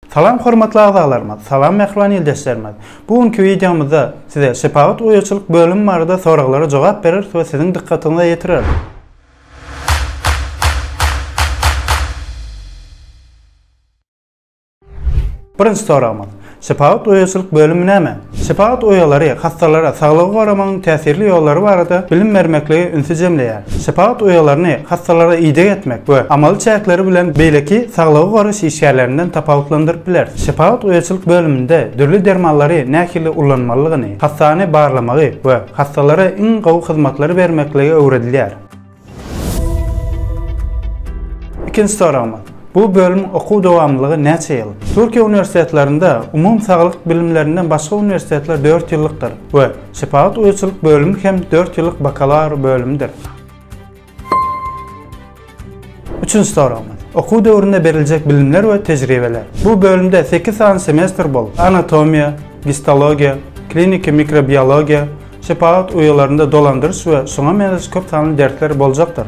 Salam hormatly agzalarymyz, salam mähriban ildeşlerimiz. Bu günki wideomyzda size şepagat uýaçylyk bölümi barada soraglara jogap bereris we siziň dykgatyňyza ýetireris. Birinji soragymyz. Şepagat uýaçylyk bölümi näme? Şepagat uýalary hassalara saglygy goramagyň täsirli ýollary barada bilim bermeklige ünsi jemleýär. Şepagat uýalaryny hassalara ideg etmek we amaly çäkleri bilen beýleki saglygy goraýyş işgärlerinden tapawutlandyryp bileris. Şepagat uýaçylyk bölüminde dürli dermanlary nähili ullanmalydygyny, hassany barlamagy we hassalara iň gowy hyzmatlary bermekligi öwredilýär. Ikinji soragymyz. Bu bölümiň okuw dowamlylygy näçe ýyl? Türkiýe uniwersitetlerinde umumy saglyk bilimlerinden başga uniwersitetler dört ýyllykdyr we şepagat uýaçylyk bölümi hem dört ýyllyk bakalawr bölümidir. Üçünji soragymyz. Okuw döwründe beriljek bilimler we tejribeler. Bu bölümde sekiz sany semestr bolup, anatomiýa, gistologiýa, kliniki mikrobiologiýa, Şepagat uýalarynda dolandyryş we şuňa meňzeş köp sanly dersler boljakdyr.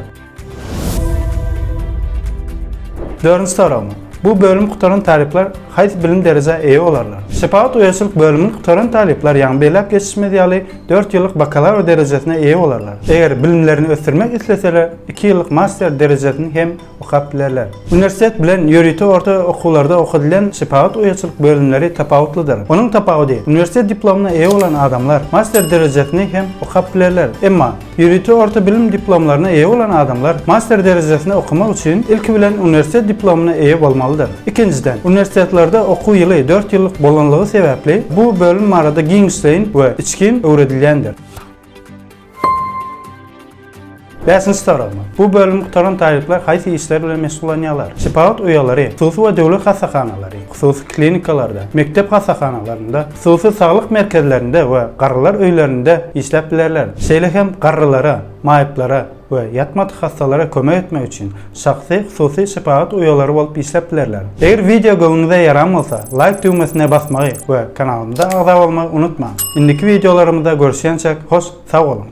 Dördünji soragymyz. Bu bölüm gutaran talyplar haýsy bilim derejä eýe bolarlar? Şepagat uýaçylyk bölümini gutaran talyplar, ýagny belläp geçişimiz ýaly, dört ýyllyk bakalawr derejesine eýe bolarlar. Eger bilimlerini ösdürmek isleseler, iki ýyllyk master derejesini hem okap bilerler. Uniwersitet bilen ýörite orta okuwlarda okadylýan şepagat uýaçylyk bölümleri tapawutlydyr. Onuň tapawudy, uniwersitet diplomyna eýe bolan adamlar master derejesini hem okap bilerler. Emma, ýörite orta bilim diplomlaryna eýe bolan adamlar master derejesini okamak üçin ilki bilen uniwersitet diplomyna eýe bolmalydyr. Ikinjiden, uniwersitetlerde okuw ýyly dört ýyllyk bolanlygy sebäpli, bu bölüm barada giňişleýin we içgin öwredilýändir. Bäşinji soragymyz. Bu bölümi gutaran talyplar haýsy işler bilen meşgullanýarlar? Şepagat uýalary, hususy we döwlet hassahanalary, hususy klinikalarda, mekdep hassahanalarynda, hususy saglyk merkezlerinde we garrylar öýlerinde işläp bilerler. Şeýle hem garrylara, maýyplara we ýatmadyk hassalara kömek etmek üçin şahsy, hususy şepagat uýalary bolup işläp bilerler. Eger wideo göwnüňize ýaran bolsa, laýk düwmesine basmagy we kanalymyza agza bolmagy unutmaň. Indiki wideolarymyzda görüşýänçäk hoş sag boluň!